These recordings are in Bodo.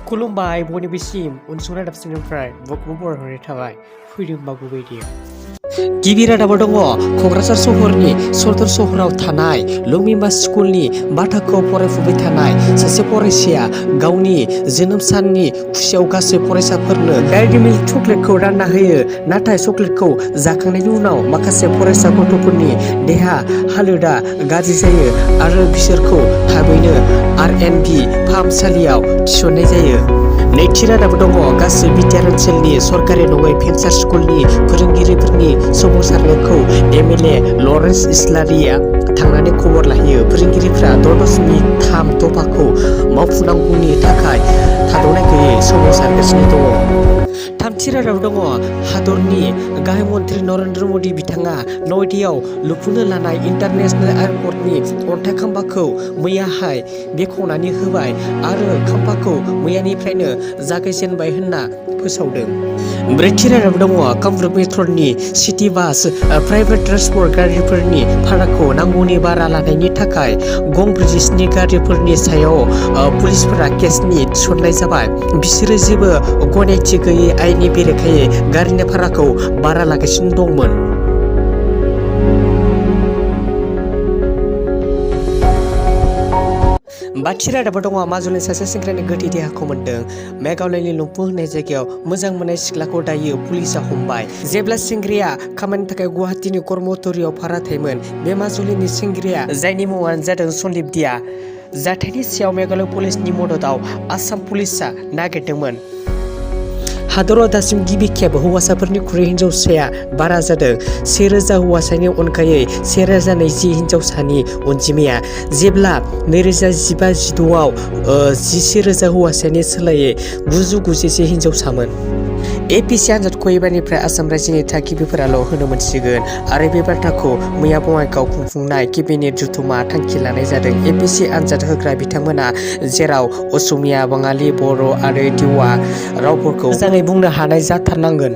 खुलुमबाय बयनिबोसिम उनसंनाय दाबसिननिफ्राय बकबो बरायहरनाय थाबाय फैदों बागु बायदियाव गिबि रादाबाव दङ क'क्राझार सहरनि सदर सहराव थानाय लुमिमा स्कुलनि बा थाखोआव फरायफुबाय थानाय सासे फरायसाया गावनि जोनोम साननि खुसियाव गासै फरायसाफोरनो डायरी मिल्क चकलेटखौ रानना होयो। नाथाय चकलेटखौ जाखांनायनि उनाव माखासे फरायसा गथ'फोरनि देहा हालोदा गाज्रि जायो आरो बिसोरखौ थाबैनो R&B फाहामसालियाव थिसननाय जायो। नैथि रादाबाव दङ गासै बिटिआर ओनसोलनि सरकारि नङै भेन्सार स्कुलनि फोरोंगिरिफोरनि सोमावसारनायखौ MLA लरेन्स इस्लारिया थांनानै खबर लाहैयो। फोरोंगिरिफ्रा 6.3 दफाखौ मावफुंनांगौनि थाखाय थाद'नाय गैयै सोमावसारगासिनो दङ। थामथि रादाबाव दङ हादरनि गाहाय मन्थ्रि नरेन्द्र मदि बिथाङा नयदायाव लुफुंनो लानाय इन्टारनेशनेल एयारपर्टनि अन्थाइ खाम्फाखौ मैयाहाय बेखेवनानै होबाय आरो खाम्फाखौ मैयानिफ्रायनो जागायजेनबाय होनना फोसावदों। ब्रैथि रादाबाव दङ कामरुप मेट्र'नि सिटि बास प्राइभेट ट्रान्सपर्ट गारिफोरनि भाराखौ नांगौनि बारा लानायनि थाखाय गं ब्रिटिशनि गारिफोरनि सायाव पुलिसफोरा केसनि थिसननाय जाबाय। बिसोरो जेबो गनायथि गैयै आयेननि बेरेखायै गारिनि भाराखौ बारा लागासिनो दंमोन। बाथि रादाबाव दङ माजुलिनि सासे सेंग्रानि गोथै देहाखौ मोन्दों। मेघालयनि लुम्फु होननाय जायगायाव मोजां मोननाय सिख्लाखौ दायो पुलिसआ हमबाय। जेब्ला सेंग्राया खामानिनि थाखाय गुवाहाटीनि कर्मतरियाव भारा थायोमोन। बे माजुलिनि सेंग्राया जायनि मुङानो जादों सन्दीप दिया जाथायनि सायाव मेघालय पुलिसनि मददआव आसाम पुलिसआ नागिरदोंमोन। हादराव दासिम गिबि खेब हौवासाफोरनिख्रुइ हिन्जावसाया बारा जादों। 1000 हौवासानि अनगायै 1020 हिन्जावसानि अनजिमाया जेब्ला 2015-16आव 11000 हौवासानि सोलायै 991 हिन्जावसामोन। APC आनजादखौ एबारनिफ्राय आसाम रायजोनि थागिबिफोराल' होनो मोनसिगोन आरो बे बाथ्राखौ मैया बङाइगाव खुंफुंनाय केबिनेट जथुमा थांखि लानाय जादों। APC आनजाद होग्रा बिथांमोना जेराव असमिया, बाङालि, बर' आरो देवा रावफोरखौ मोजाङै बुंनो हानाय जाथारनांगोन।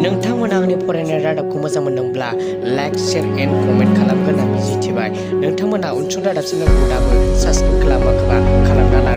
नोंथांमोना आंनि फरायनाय रादाबखौ मोजां मोनदोंब्ला लाइक, शेयार एन्ड कमेन्ट खालामगोन होनना मिजिंथिबाय। नोंथांमोना उनसंग्रा दाबसिन दाबो साबस्क्राइब खालामाखैबा खालामना ला।